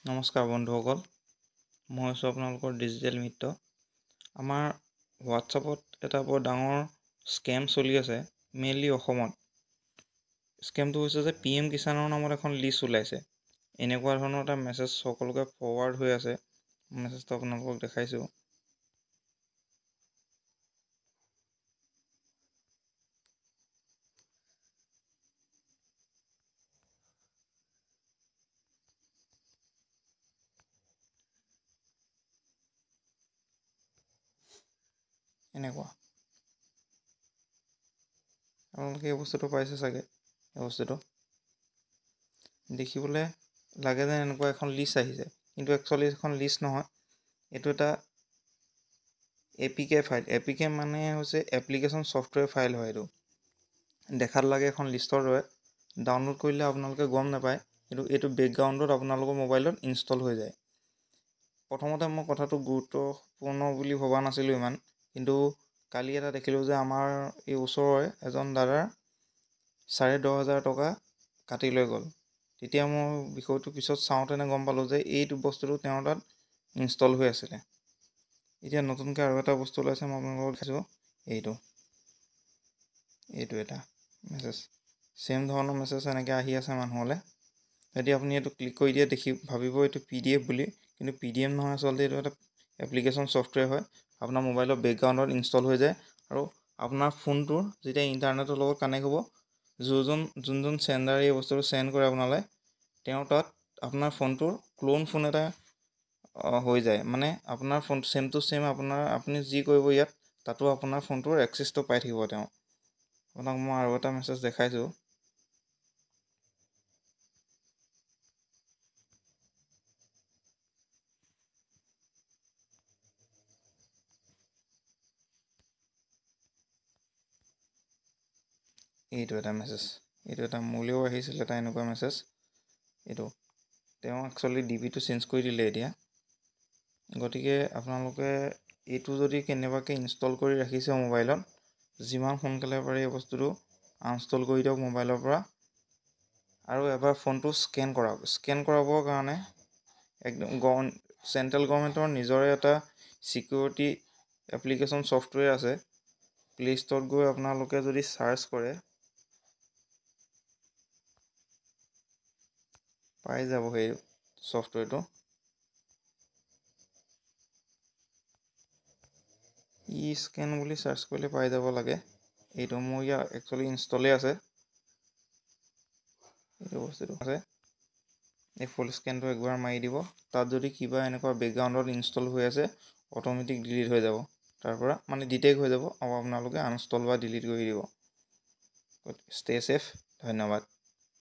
নমস্কাৰ বন্ধুসকল, মই হৈছোঁ আপোনালোকৰ ডিজিটেল মিত্ৰ। আমাৰ হোৱাটছআপত এটা বৰ ডাঙৰ স্কেম চলি আছে, মেইনলি অসমত। স্কেমটো হৈছে যে পি এম কিষাণৰ নামত এখন লিষ্ট ওলাইছে। এনেকুৱা ধৰণৰ এটা মেছেজ সকলোকে ফৰৱাৰ্ড হৈ আছে। মেছেজটো আপোনালোকক দেখাইছোঁ। এনেকুৱা আপোনালোকে এই বস্তুটো পাইছে চাগে। এই বস্তুটো দেখিবলৈ লাগে যেন এনেকুৱা এখন লিষ্ট আহিছে, কিন্তু একচুৱেলি এখন লিষ্ট নহয়। এইটো এটা APK file. APK মানে হৈছে এপ্লিকেশ্যন ছফ্টৱেৰ ফাইল হয়। এইটো দেখাত লাগে এখন লিষ্টৰ দৰে, ডাউনলোড কৰিলে আপোনালোকে গম নাপায়, কিন্তু এইটো বেকগ্ৰাউণ্ডত আপোনালোকৰ মোবাইলত ইনষ্টল হৈ যায়। প্ৰথমতে মই কথাটো গুৰুত্বপূৰ্ণ বুলি ভবা নাছিলোঁ ইমান, কিন্তু কালি এটা দেখিলোঁ যে আমাৰ এই ওচৰৰে এজন দাদাৰ 10,500 টকা কাটি লৈ গ'ল। তেতিয়া মই বিষয়টো পিছত চাওঁতেনে গম পালোঁ যে এইটো বস্তুটো তেওঁৰ তাত ইনষ্টল হৈ আছিলে। এতিয়া নতুনকৈ আৰু এটা বস্তু ওলাইছে, মই আপোনালোকক দেখাইছোঁ। এইটো এটা মেছেজ, ছেইম ধৰণৰ মেছেজ এনেকৈ আহি আছে মানুহলৈ। যদি আপুনি এইটো ক্লিক কৰি দিয়ে, দেখি ভাবিব এইটো PDF বুলি, কিন্তু PDF নহয়, আচলতে এইটো এটা এপ্লিকেশ্যন ছফ্টৱেৰ হয়। আপোনাৰ মোবাইলৰ বেকগ্ৰাউণ্ডত ইনষ্টল হৈ যায় আৰু আপোনাৰ ফোনটোৰ যেতিয়া ইণ্টাৰনেটৰ লগত কানেক্ট হ'ব, যোনজন চেণ্ডাৰে এই বস্তুটো চেণ্ড কৰে আপোনালৈ, তেওঁৰ তাত আপোনাৰ ফোনটোৰ ক্লোন ফোন এটা হৈ যায়। মানে আপোনাৰ ফোন ছেম টু ছেম, আপোনাৰ আপুনি যি কৰিব ইয়াত, তাতো আপোনাৰ ফোনটোৰ এক্সেছটো পাই থাকিব তেওঁ। আপোনাক মই আৰু এটা মেছেজ দেখাইছোঁ। এইটো এটা মেছেজ, এইটো এটা মোলৈও আহিছিল এটা এনেকুৱা মেছেজ। এইটো তেওঁ একচুৱেলি DPটো চেঞ্জ কৰি দিলে এতিয়া। গতিকে আপোনালোকে এইটো যদি কেনেবাকৈ ইনষ্টল কৰি ৰাখিছে মোবাইলত, যিমান সোনকালে পাৰে এই বস্তুটো আনইনষ্টল কৰি দিয়ক মোবাইলৰ পৰা। আৰু এবাৰ ফোনটো স্কেন কৰাওক। স্কেন কৰাবৰ কাৰণে একদম চেণ্ট্ৰেল গভৰ্ণমেণ্টৰ নিজৰে এটা ছিকিউৰিটি এপ্লিকেশ্যন ছফ্টৱেৰ আছে। প্লে ষ্ট'ৰত গৈ আপোনালোকে যদি চাৰ্চ কৰে পাই যাব সেই ছফ্টৱেৰটো। ই স্কেন বুলি চাৰ্চ কৰিলে পাই যাব লাগে। এইটো মোৰ ইয়াত একচুৱেলি ইনষ্টলেই আছে, এইটো বস্তুটো আছে। এই ফুল স্কেনটো একবাৰ মাৰি দিব, তাত যদি কিবা এনেকুৱা বেকগ্ৰাউণ্ডত ইনষ্টল হৈ আছে অট'মেটিক ডিলিট হৈ যাব, তাৰ পৰা মানে ডিটেক্ট হৈ যাব আৰু আপোনালোকে আনইনষ্টল বা ডিলিট কৰি দিব। ষ্টে ছেফ, ধন্যবাদ।